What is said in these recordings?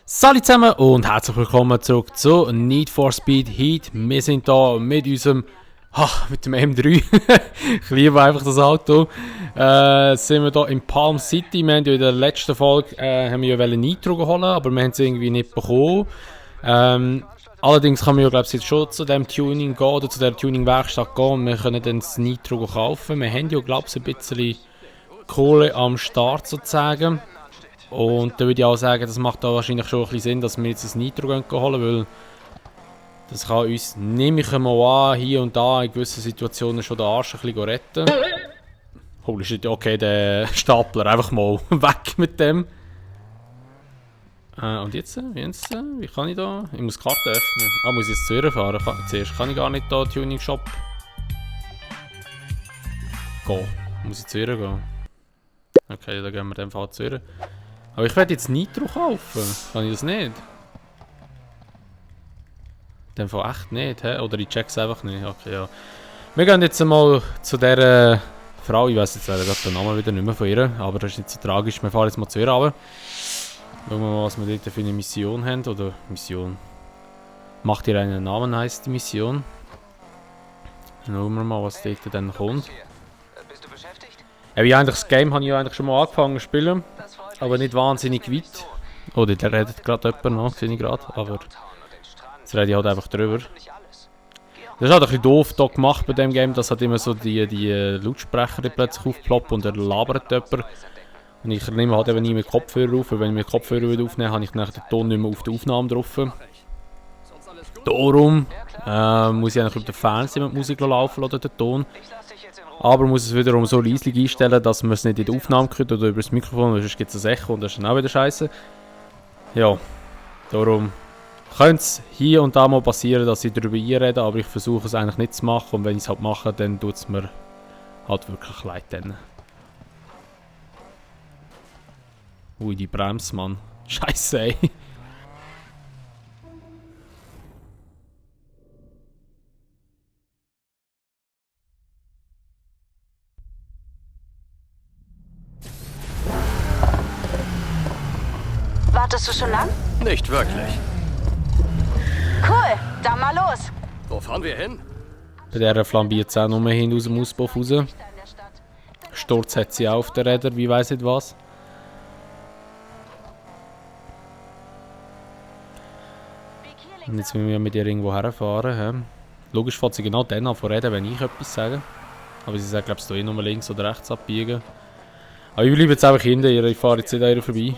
Salut zusammen und herzlich willkommen zurück zu Need for Speed Heat. Wir sind hier mit unserem, mit dem M3. Ich liebe einfach das Auto. Sind wir hier in Palm City. Wir haben ja in der letzten Folge haben wir ja Nitro geholt, aber wir haben es irgendwie nicht bekommen. Allerdings kann man ja, glaube ich, jetzt schon zu dem Tuning gehen oder zu der Tuning-Werkstatt gehen und wir können dann das Nitro kaufen. Wir haben ja, glaube ich, ein bisschen Kohle am Start sozusagen. Und da würde ich auch sagen, das macht da wahrscheinlich schon ein bisschen Sinn, dass wir jetzt ein Nitro holen, weil das kann uns, nehme ich mal an, hier und da in gewissen Situationen schon den Arsch ein bisschen retten. Holy shit, okay, der Stapler, einfach mal weg mit dem. Und jetzt, wie kann ich da? Ich muss die Karte öffnen. Muss ich jetzt zu ihr fahren? Zuerst kann ich gar nicht da Tuning Shop gehen. Muss ich zu ihr gehen? Okay, dann gehen wir in dem Fall zu ihr. Aber ich werde jetzt Nitro kaufen. Kann ich das nicht? In dem Fall echt nicht, hä? Oder ich check's einfach nicht. Okay, ja. Wir gehen jetzt mal zu der Frau. Ich weiß jetzt leider den Namen wieder nicht mehr von ihr. Aber das ist nicht so tragisch. Wir fahren jetzt mal zu ihr runter. Schauen wir mal, was wir dort für eine Mission haben. Oder Mission. Macht ihr einen Namen, heisst die Mission. Dann schauen wir mal, was dort dann kommt. Das Game habe ich eigentlich schon mal angefangen zu spielen. Aber nicht wahnsinnig weit. Oder da redet gerade jemand noch, sehe ich gerade. Aber jetzt rede ich halt einfach drüber. Das ist halt ein bisschen doof hier gemacht bei dem Game, dass halt immer so die Lautsprecher plötzlich aufploppen und er labert jemand. Und ich nehme halt eben nie mit Kopfhörer auf, weil wenn ich mit Kopfhörer aufnehme, habe ich nachher den Ton nicht mehr auf der Aufnahme drauf. Darum muss ich eigentlich über den Fernseher mit Musik laufen oder den Ton. Aber muss es wiederum so leislich einstellen, dass man es nicht in die Aufnahme kriegt oder über das Mikrofon, weil sonst gibt es ein Echo und das ist dann auch wieder scheiße. Ja, darum könnte es hier und da mal passieren, dass ich darüber einrede, aber ich versuche es eigentlich nicht zu machen und wenn ich es halt mache, dann tut es mir halt wirklich leid. Dann. Ui, die Bremse, Mann. Scheiße, ey. Wartest du schon lang? Nicht wirklich. Cool, dann mal los. Wo fahren wir hin? Bei der flambiert es auch nur hin aus dem Auspuff raus. Sturz hat sie auch auf den Rädern, wie weiss nicht was. Und jetzt müssen wir mit ihr irgendwo herfahren. He? Logisch fährt sie genau dann an von reden, wenn ich etwas sage. Aber sie sagt, glaube ich, nur links oder rechts abbiegen. Aber ich bleibe jetzt einfach hinter ihr, ich fahre jetzt nicht an ihr vorbei.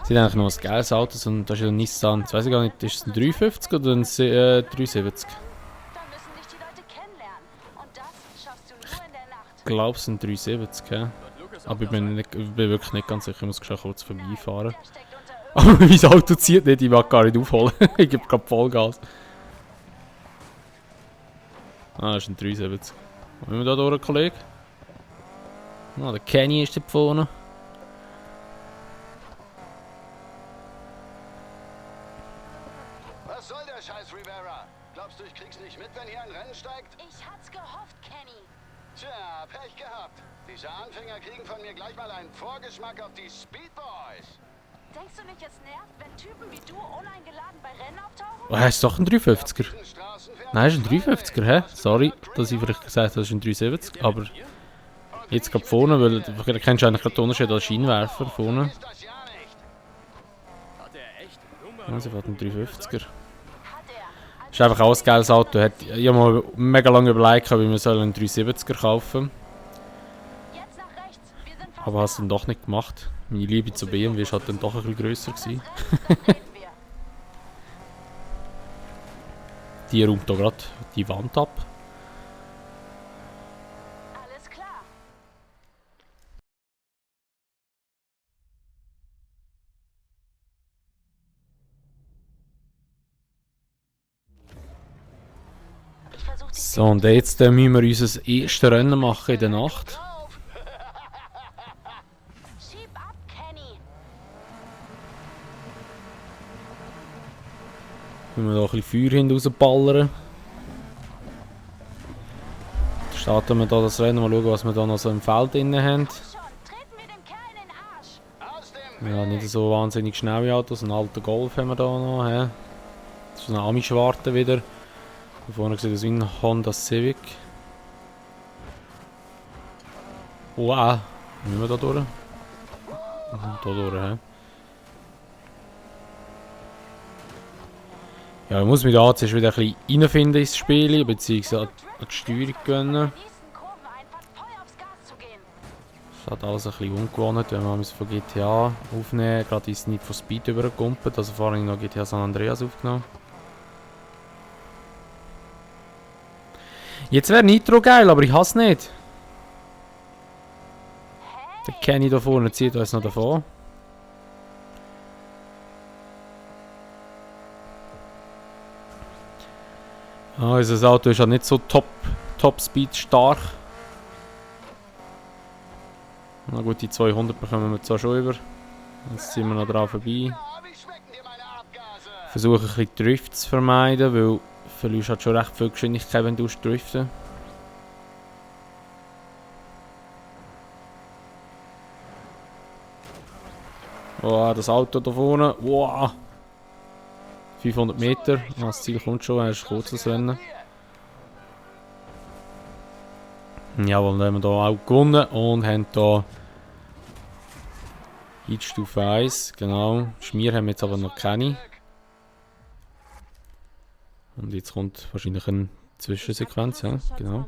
Sie hat eigentlich noch ein geiles Auto, und das ist ein Nissan, jetzt weiß ich gar nicht, ist es ein 350 oder ein 370? Ich glaube es ist ein 370, ja. Aber ich bin wirklich nicht ganz sicher, ich muss schon kurz vorbeifahren. Aber mein Auto zieht nicht, ich will gar nicht aufholen. Ich gebe gerade Vollgas. Das ist ein 370. Wollen wir da durch, Kollege? Der Kenny ist da vorne. Was soll der Scheiß, Rivera? Glaubst du, ich krieg's nicht mit, wenn hier ein Rennen steigt? Ich hab's gehofft, Kenny. Tja, Pech gehabt. Diese Anfänger kriegen von mir gleich mal einen Vorgeschmack auf die Speed Boys. Denkst du nicht, es nervt, wenn Typen wie du uneingeladen bei Rennen auftauchen? Oh, ist doch ein 350er. Nein, ist ein 350er, hä? Sorry, dass ich vielleicht gesagt habe, das ist ein 370, aber jetzt gerade vorne, weil du kennst eigentlich gerade den Unterschied als Scheinwerfer vorne. Also fährt ein 350er. Ist einfach auch ein geiles Auto. Ich habe mal mega lange überlegt, wie wir einen 370er kaufen. Aber habe es dann doch nicht gemacht. Meine Liebe zu BMW war halt dann doch ein bisschen grösser gewesen. Die räumt hier gerade die Wand ab. Alles klar. So, und jetzt müssen wir unser erstes Rennen machen in der Nacht. Schieb ab, Kenny. Müssen wir da ein bisschen Feuer hinten rausballern. Starten wir da das Rennen, mal schauen, was wir da noch so im Feld drin haben. Schon, treten wir dem Kerl in den Arsch. Aus dem Ja, nicht so wahnsinnig schnelle Autos. Ein alter Golf haben wir da noch. He? Das ist eine Amish-Warte wieder. Da vorne sieht das wie ein Honda Civic. Wow, wie wir da durch? Da durch, he? Ja, ich muss mich da jetzt wieder ein bisschen reinfinden ins Spiel, beziehungsweise an die Steuerung gönnen. Nächsten Kurven einfach voll aufs Gas zu gehen. Das ist halt alles ein bisschen ungewohnt, wenn man von GTA aufnehmen, gerade ist Need for Speed übergekumpelt, also vorhin noch GTA San Andreas aufgenommen. Jetzt wäre Nitro geil, aber ich hasse nicht. Der Kenny da vorne zieht uns noch davon. Ah, unser Auto ist ja nicht so Top Speed stark. Na gut, die 200 bekommen wir zwar schon über. Jetzt sind wir noch drauf vorbei. Ja, wie schmecken dir meine Abgase? Versuche ein bisschen Drift zu vermeiden, weil du verlierst halt schon recht viel Geschwindigkeit, wenn du driften. Oh, das Auto da vorne. Wow. 500 Meter. Ja, das Ziel kommt schon, es ist kurzes Rennen. Jawohl, dann haben wir hier auch gewonnen und haben hier Heatstufe 1, genau. Schmier haben wir jetzt aber noch keine. Und jetzt kommt wahrscheinlich eine Zwischensequenz, ja, genau.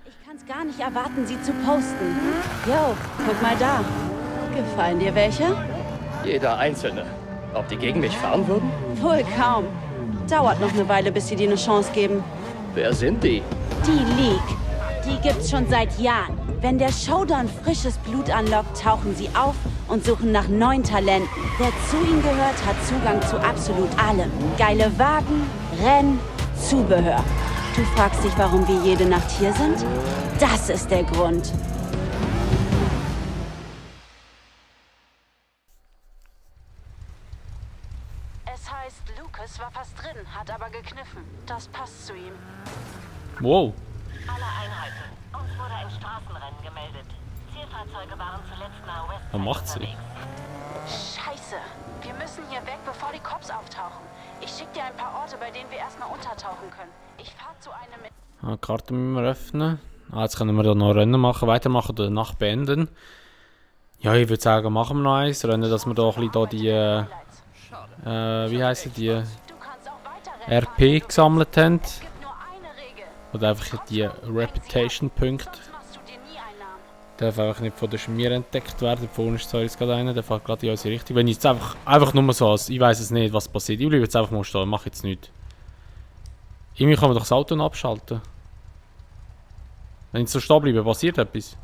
Ich kann's gar nicht erwarten, sie zu posten. Yo, guck mal da. Gefallen dir welche? Jeder Einzelne. Ob die gegen mich fahren würden? Wohl kaum. Dauert noch eine Weile, bis sie dir eine Chance geben. Wer sind die? Die League. Die gibt's schon seit Jahren. Wenn der Showdown frisches Blut anlockt, tauchen sie auf und suchen nach neuen Talenten. Wer zu ihnen gehört, hat Zugang zu absolut allem. Geile Wagen, Rennen, Zubehör. Du fragst dich, warum wir jede Nacht hier sind? Das ist der Grund. Es heißt, Lucas war fast drin, hat aber gekniffen. Das passt zu ihm. Wow. Alle Einheiten. Uns wurde ein Straßenrennen gemeldet. Zielfahrzeuge waren zuletzt nach West. Was macht sie? Scheiße. Wir müssen hier weg, bevor die Cops auftauchen. Ich schick dir ein paar Orte, bei denen wir erstmal untertauchen können. Ich fahr zu einem mit... Ah, die Karte müssen wir öffnen. Ah, jetzt können wir da noch Rennen machen, weitermachen oder Nacht beenden. Ja, ich würde sagen, machen wir noch eins. Rennen, dass wir da ein bisschen da die, wie heissen die, Du kannst auch weiter RP gesammelt haben. Es gibt nur eine Regel. Oder einfach die Reputation-Punkte. Sonst machst du dir nie einen Namen. Darf einfach nicht von der Schmier entdeckt werden. Vorne ist zwar jetzt gerade einer, der fährt gerade in unsere Richtung. Wenn ich jetzt einfach nur so als, ich weiß es nicht, was passiert. Ich bleibe jetzt einfach mal stehen, mach jetzt nichts. Irgendwie kann man doch das Auto noch abschalten. Wenn ich so stehen bleibe, passiert etwas.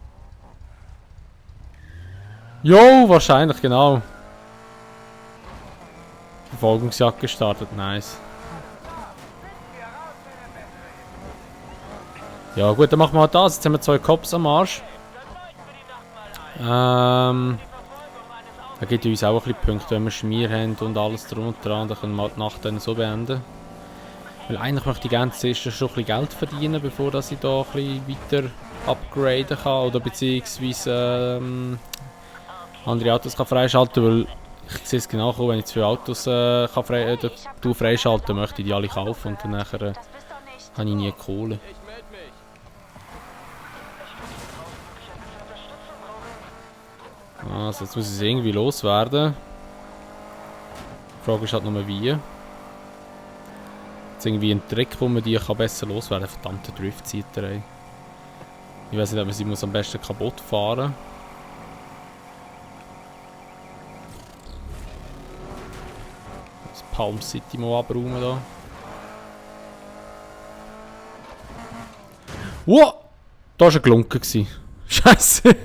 Jo, wahrscheinlich, genau. Verfolgungsjagd gestartet, nice. Ja gut, dann machen wir halt das. Jetzt haben wir 2 Cops am Arsch. Da gibt es uns auch ein bisschen Punkte, wenn wir Schmier haben und alles drum und dran. Dann können wir halt die Nacht dann so beenden. Weil eigentlich möchte ich gerne zuerst schon ein bisschen Geld verdienen, bevor dass ich da ein bisschen weiter upgraden kann. Oder beziehungsweise andere Autos kann freischalten, weil ich sehe es genau, wenn ich 2 Autos kann freischalten möchte ich die alle kaufen und dann nachher Das bist doch nicht. habe ich nie Kohle. Ich melde mich. Also jetzt muss ich es irgendwie loswerden. Die Frage ist halt nur wie. Jetzt irgendwie ein Trick, wo man die kann besser loswerden kann. Verdammte Drift-Zeiterei. Ich weiß nicht, ob man sie muss am besten kaputt fahren. Das Palm City mal abräumen da. Wow! Da war er gelunken. Scheiße!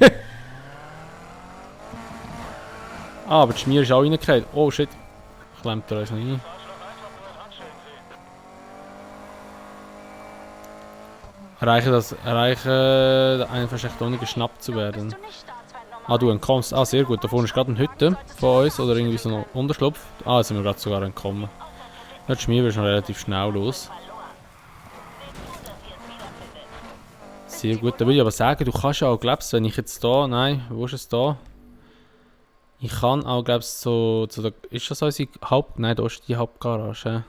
Ah, aber die Schmier ist auch reingefallen. Oh shit. Klemmt er uns noch rein. Erreichen, einfach echt ohne geschnappt zu werden. Bist du nicht Staatsfeind Nummer Ah, du entkommst. Ah, sehr gut. Da vorne ist gerade eine Hütte von uns. Oder irgendwie so ein Unterschlupf. Ah, jetzt sind wir gerade sogar entkommen. Ja, die Schmier ist schon relativ schnell los. Sehr gut. Da will ich aber sagen, du kannst ja auch, glaubst wenn ich jetzt da... Nein, wo ist es da? Ich kann auch, glaube ich, zu der... Ist das unsere Nein, da ist die Hauptgarage.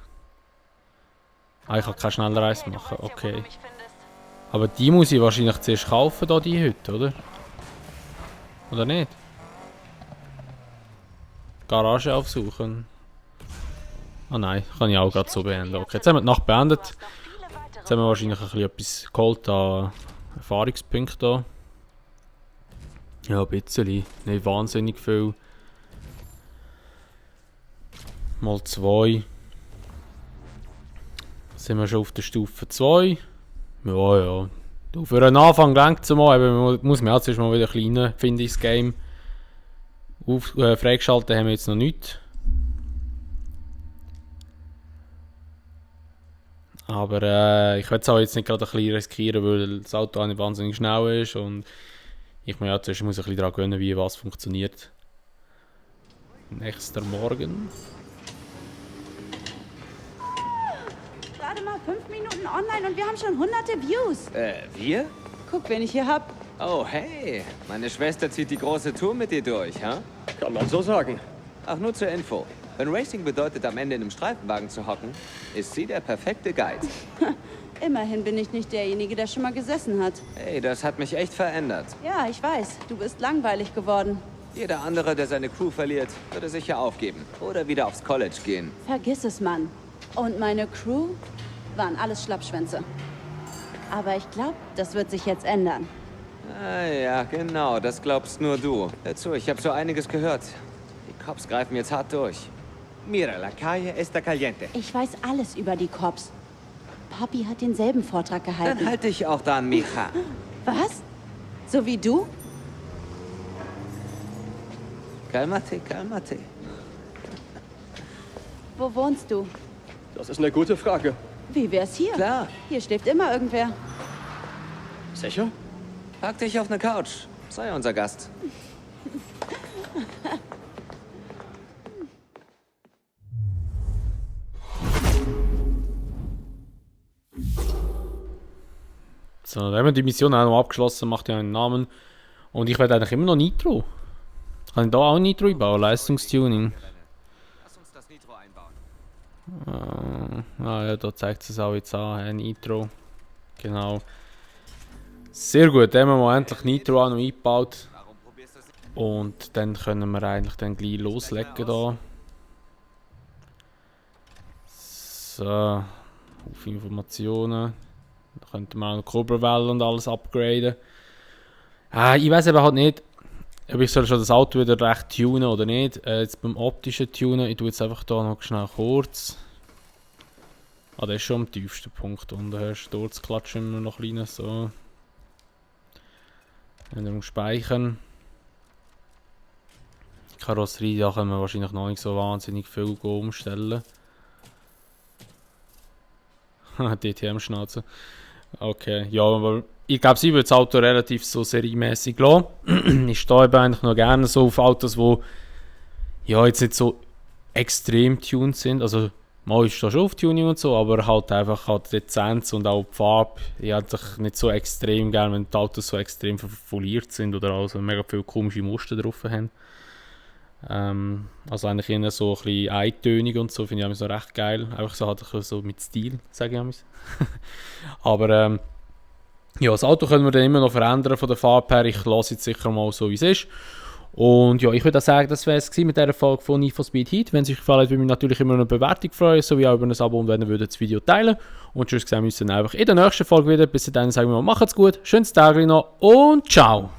Ah, ich kann keine Schnellreise machen, okay. Aber die muss ich wahrscheinlich zuerst kaufen, da die Hütte, oder? Oder nicht? Garage aufsuchen. Ah nein, kann ich auch gerade so beenden. Okay, jetzt haben wir die Nacht beendet. Jetzt haben wir wahrscheinlich ein bisschen etwas geholt an Erfahrungspunkten. Ja, ein bisschen. Nicht wahnsinnig viel. Mal 2. Sind wir schon auf der Stufe 2. Ja. Du, für einen Anfang lenkt es mal. Aber muss man jetzt mal wieder ein kleines, finde ich, das Game. Freigeschaltet haben wir jetzt noch nicht. Aber ich will es auch jetzt nicht gerade ein bisschen riskieren, weil das Auto auch nicht wahnsinnig schnell ist. Und ich muss ja zuerst ein bisschen daran gewöhnen, wie was funktioniert. Nächster Morgen. Gerade mal 5 Minuten online und wir haben schon hunderte Views. Wir? Guck, wen ich hier hab. Oh, hey. Meine Schwester zieht die große Tour mit dir durch, ha? Kann man so sagen. Ach, nur zur Info. Wenn Racing bedeutet, am Ende in einem Streifenwagen zu hocken, ist sie der perfekte Guide. Immerhin bin ich nicht derjenige, der schon mal gesessen hat. Hey, das hat mich echt verändert. Ja, ich weiß. Du bist langweilig geworden. Jeder andere, der seine Crew verliert, würde sicher aufgeben. Oder wieder aufs College gehen. Vergiss es, Mann. Und meine Crew waren alles Schlappschwänze. Aber ich glaube, das wird sich jetzt ändern. Ah ja, genau. Das glaubst nur du. Hör zu, ich habe so einiges gehört. Die Cops greifen jetzt hart durch. Mira, la calle está caliente. Ich weiß alles über die Cops. Papi hat denselben Vortrag gehalten. Dann halt dich auch dran, Mija. Was? So wie du? Calmate, calmate. Wo wohnst du? Das ist eine gute Frage. Wie wär's hier? Klar. Hier schläft immer irgendwer. Sicher? Pack dich auf eine Couch. Sei unser Gast. So, dann haben wir die Mission auch noch abgeschlossen, macht ja einen Namen. Und ich werde eigentlich immer noch Nitro. Kann ich da auch Nitro einbauen? Leistungstuning. Lass uns das Nitro einbauen. Ja, da zeigt es auch jetzt an. Nitro. Genau. Sehr gut, dann haben wir mal endlich Nitro auch noch eingebaut. Warum probierst du es nicht? Und dann können wir eigentlich dann gleich loslegen da. So, auf Informationen. Da könnte man auch noch Cobra-Welle und alles upgraden. Ich weiß eben halt nicht, ob ich soll schon das Auto wieder recht tunen oder nicht. Jetzt beim optischen Tunen, ich tue jetzt einfach hier noch schnell kurz. Das ist schon am tiefsten Punkt. Und da hörst du dort klatschen immer noch klein, so. Änderung speichern. Die Karosserie, da können wir wahrscheinlich noch nicht so wahnsinnig viel umstellen. DTM-Schnauze. Okay, ja, aber ich glaube, sie würde das Auto relativ so seriemäßig lassen. Ich stehe eben eigentlich noch gerne so auf Autos, die ja jetzt nicht so extrem tuned sind. Also mal ist da schon auf Tuning und so, aber halt einfach halt die Dezenz und auch die Farbe. Ich hätte nicht so extrem gerne, wenn die Autos so extrem verfoliert sind oder also mega viele komische Muster drauf haben. Also eigentlich eher so ein bisschen eintönig und so, finde ich so recht geil. Einfach so halt so mit Stil, sage ich einmal. Aber ja, das Auto können wir dann immer noch verändern von der Farbe her. Ich lasse jetzt sicher mal so, wie es ist. Und ja, ich würde auch sagen, das wäre es mit dieser Folge von Need for Speed Heat. Wenn es euch gefallen hat, würde mich natürlich immer eine Bewertung freuen, sowie auch über ein Abo und wenn ihr das Video teilen. Und tschüss, sehen wir uns dann einfach in der nächsten Folge wieder. Bis dahin sagen wir mal, macht's gut, schönes Tag noch und ciao!